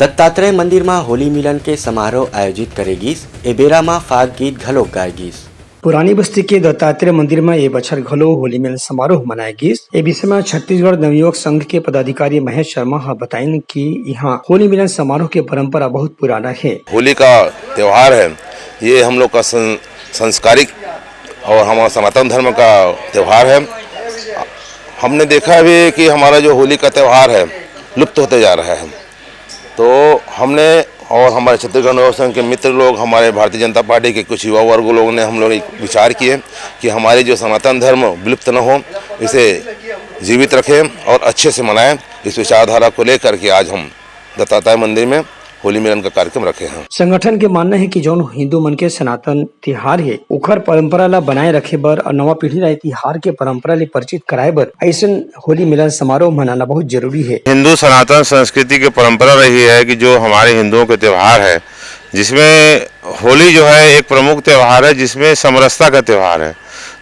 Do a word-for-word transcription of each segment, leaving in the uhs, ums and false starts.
दत्तात्रेय मंदिर म होली मिलन के समारोह आयोजित करे गिस। ए बेरा म फाग गीत घलोक गाए गिस। पुरानी बस्ती के दत्तात्रेय मंदिर म ए बछर घलो होली मिलन समारोह मनाए गिस। ए विषय म छत्तीसगढ़ नवयुवक संघ के पदाधिकारी महेश शर्मा ह बताइन कि इहां होली मिलन समारोह के परंपरा बहुत पुराना हे। होली का त्योहार है, ये हम लोग का सं-, संस्कारिक और हमारा सनातन धर्म का त्योहार है। हमने देखा भी कि हमारा जो होली का त्योहार है, लुप्त होते जा रहा है। तो हमने और हमारे छत्तीसगढ़ नवयुवक संघ के मित्र लोग, हमारे भारतीय जनता पार्टी के कुछ युवा वर्ग लोगों ने, हम लोग एक विचार किए कि हमारे जो सनातन धर्म विलुप्त न हो, इसे जीवित रखें और अच्छे से मनाएं। इस विचारधारा को लेकर के आज हम दत्तात्रेय मंदिर में होली मिलन का कार्यक्रम रखे हैं। संगठन के मानना है कि जौन हिंदू मन के सनातन तिहार हे, ओखर परंपरा ला बनाए रखे बर और नवा पीढ़ी ला ए तिहार के परंपरा ले परिचित कराए बर अइसन होली मिलन समारोह मनाना बहुत जरूरी हे। हिंदू सनातन संस्कृति के परंपरा रही है कि जो हमारे हिंदुओं के त्योहार है, जिसमें होली जो है एक प्रमुख त्योहार है, जिसमें समरसता का त्योहार है।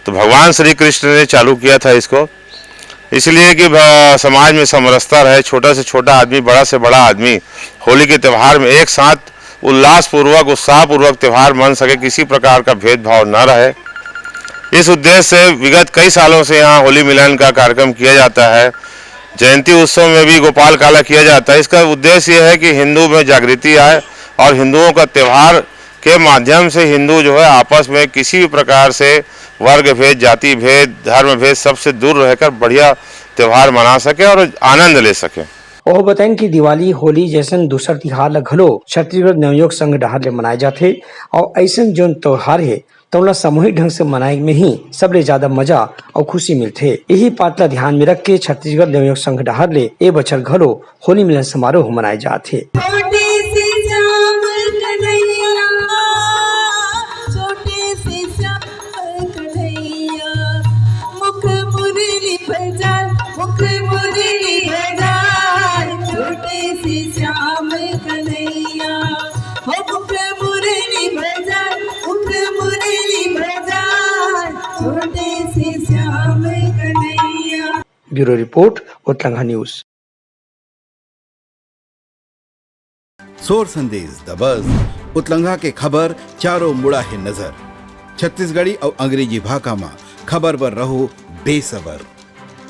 तो भगवान श्री कृष्ण ने चालू किया था इसको, इसलिए कि भ-, समाज में समरसता रहे, छोटा से छोटा आदमी, बड़ा से बड़ा आदमी होली के त्योहार में एक साथ उल्लासपूर्वक, उत्साहपूर्वक त्योहार मन सके, किसी प्रकार का भेदभाव न रहे। इस उद्देश्य से विगत कई सालों से यहाँ होली मिलन का कार्यक्रम किया जाता है। जयंती उत्सव में भी गोपाल काला किया जाता है। इसका उद्देश्य यह है कि हिंदू में जागृति आए और हिंदुओं का त्योहार के माध्यम से हिंदू जो है आपस में किसी भी प्रकार से वर्ग भेद, जाति भेद, धर्म भेद, सबसे दूर रहकर बढ़िया त्योहार मना सके और आनंद ले सके। ओह बताइन कि दिवाली, होली जैसन दूसर तिहार ल घलो छत्तीसगढ़ नवयुवक संघ डहार ले मनाए जाथे और अइसन जोन त्योहार हे, तौला सामूहिक ढंग से मनाए में ही सबले ज्यादा मजा अउ खुशी मिलथे। यही बात ला ध्यान में रख के छत्तीसगढ़ नवयुवक संघ डहार ले ए बछर घलो होली मिलन समारोह मनाए जात हे। छोटे से श्याम कन्हैया, छोटे से श्याम कन्हैया, मुख मुरली बजाए, मुख मुरली बजाए, छोटे से श्याम कन्हैया, हो मुख मुरली बजाए, मुख मुरली बजाए, छोटे से Shyam Kanhaiya. Bureau report, Utlangha news. सोर संदेश, The Buzz, उतलंघा के खबर चारों मुड़ा हे नजर। छत्तीसगढ़ी अउ अंग्रेजी भाखा म खबर बर रहो बेसबर।